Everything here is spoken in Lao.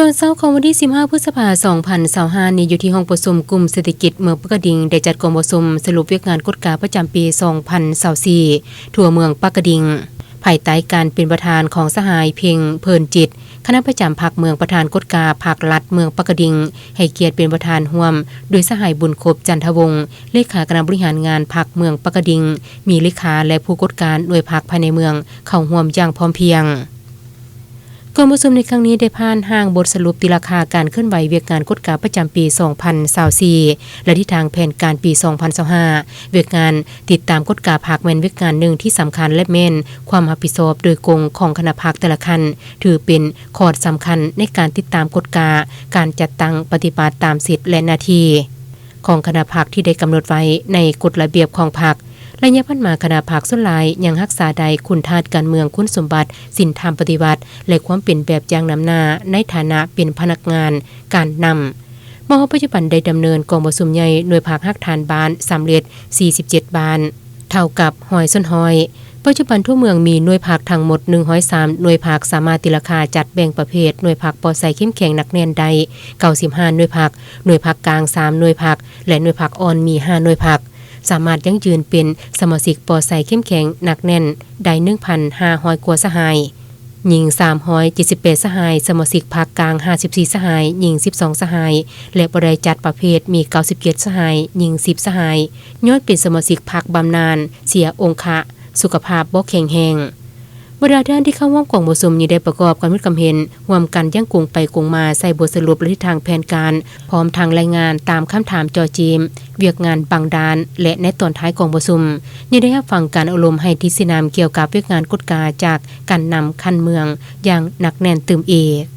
ຕອນເຊົ້າຂອງວັນທີສິບຫ້າ ພຶດສະພາ ສອງພັນຊາວຫ້ານີ້ ຢູ່ທີ່ຫ້ອງປະຊຸມກຸ່ມເສດຖະກິດເມືອງປາກກະດິງ ໄດ້ຈັດກອງປະຊຸມສະຫຼຸບວຽກງານກວດກາປະຈຳປີ ສອງພັນຊາວສີ່ ທົ່ວເມືອງປາກກະດິງ ພາຍໃຕ້ການເປັນປະທານຂອງສະຫາຍ ເພັງ ເພີນຈິດ ຄະນະປະຈຳພັກເມືອງ ປະທານກວດກາພັກລັດເມືອງປາກກະດິງ ໃຫ້ກຽດເປັນປະທານຮ່ວມ ໂດຍສະຫາຍ ບຸນຄົບ ຈັນທະວົງ ເລຂາຄະນະບໍລິຫານງານພັກເມືອງປາກກະດິງ, ມີເລຂາ ແລະ ຜູ້ກວດກາໜ່ວຍພັກພາຍໃນເມືອງເຂົ້າຮ່ວມຢ່າງພ້ອມພຽງ. ກອງປະຊຸມໃນຄັ້ງນີ້ໄດ້ຜ່ານຮ່າງບົດສະຫຼຸບຕີລາຄາການເຄື່ອນໄຫວວຽກງານກວດກາປະຈຳປີ ສອງພັນຊາວສີ່ ແລະ ທິດທາງແຜນການປີ ສອງພັນຊາວຫ້າ. ວຽກງານຕິດຕາມກວດກາພັກແມ່ນວຽກງານໜຶ່ງທີ່ສຳຄັນ ແລະ ແມ່ນຄວາມຮັບຜິດຊອບໂດຍກົງຂອງຄະນະພັກແຕ່ລະຂັ້ນ, ຖືເປັນຂອດສຳຄັນໃນການຕິດຕາມກວດກາການຈັດຕັ້ງປະຕິບັດຕາມສິດ ແລະ ໜ້າທີ່ ຂອງຄະນະພັກທີ່ໄດ້ກຳນົດໄວ້ໃນກົດລະບຽບຂອງພັກ. ໄລຍະຜ່ານມາຄະນະພັກສ່ວນຫຼາຍຍັງຮັກສາໄດ້ຄຸນທາດການເມືອງ, ຄຸນສົມບັດ, ສິນທຳປະຕິວັດ ແລະ ຄວາມເປັນແບບຢ່າງນຳໜ້າໃນຖານະເປັນພະນັກງານການນຳ. ມາຮອດປັດຈຸບັນໄດ້ດຳເນີນກອງປະຊຸມໃຫຍ່ໜ່ວຍພັກຮາກຖານບ້ານສຳເລັດສີ່ສິບເຈັດບ້ານ, ເທົ່າກັບຮ້ອຍສ່ວນຮ້ອຍ. ປັດຈຸບັນທົ່ວເມືອງມີໜ່ວຍພັກທັງໝົດໜຶ່ງຮ້ອຍສາມໜ່ວຍພັກ, ສາມາດຕີລາຄາຈັດແບ່ງປະເພດໜ່ວຍພັກປໍໃສເຂັ້ມແຂງໜັກແໜ້ນໄດ້ເກົ້າສິບຫ້າໜ່ວຍພັກ, ໜ່ວຍພັກກາງສາມໜ່ວຍພັກ ແລະ ໜ່ວຍພັກອ່ອນມີຫ້າໜ່ວຍພັກ, ສາມາດຢັ້ງຢືນເປັນສະມາຊິກປໍໃສເຂັ້ມແຂງໜັກແໜ້ນໄດ້ໜຶ່ງພັນຫ້າຮ້ອຍກວ່າສະຫາຍ, ຍິງສາມຮ້ອຍເຈັດສິບແປດສະຫາຍ, ສະມາຊິກພັກກາງຫ້າສິບສີ່ສະຫາຍ, ຍິງສິບສອງສະຫາຍ ແລະ ບໍ່ໄດ້ຈັດປະເພດມີເກົ້າສິບເຈັດສະຫາຍ, ຍິງສິບສະຫາຍ, ຍ້ອນເປັນສະມາຊິກພັກບຳນານເສຍອົງຄະ ສຸຂະພາບບໍ່ແຂງແຮງ. ບັນດາທ່ານທີ່ເຂົ້າຮ່ວມກອງປະຊຸມຍັງໄດ້ປະກອບຄຳຄິດຄຳເຫັນຮ່ວມກັນຢ່າງກົງໄປກົງມາໃສ່ບົດສະຫຼຸບ ແລະ ທິດທາງແຜນການ, ພ້ອມທັງລາຍງານຕາມຄຳຖາມເຈາະຈີມ, ວຽກງານບາງດ້ານ ແລະ ໃນຕອນທ້າຍກອງປະຊຸມ ຍັງໄດ້ຮັບຟັງການອົບຮົມໃຫ້ທິດຊີ້ນຳກ່ຽວກັບວຽກງານກວດກາຈາກການນຳຂັ້ນເມືອງຢ່າງໜັກແໜ້ນຕື່ມອີກ.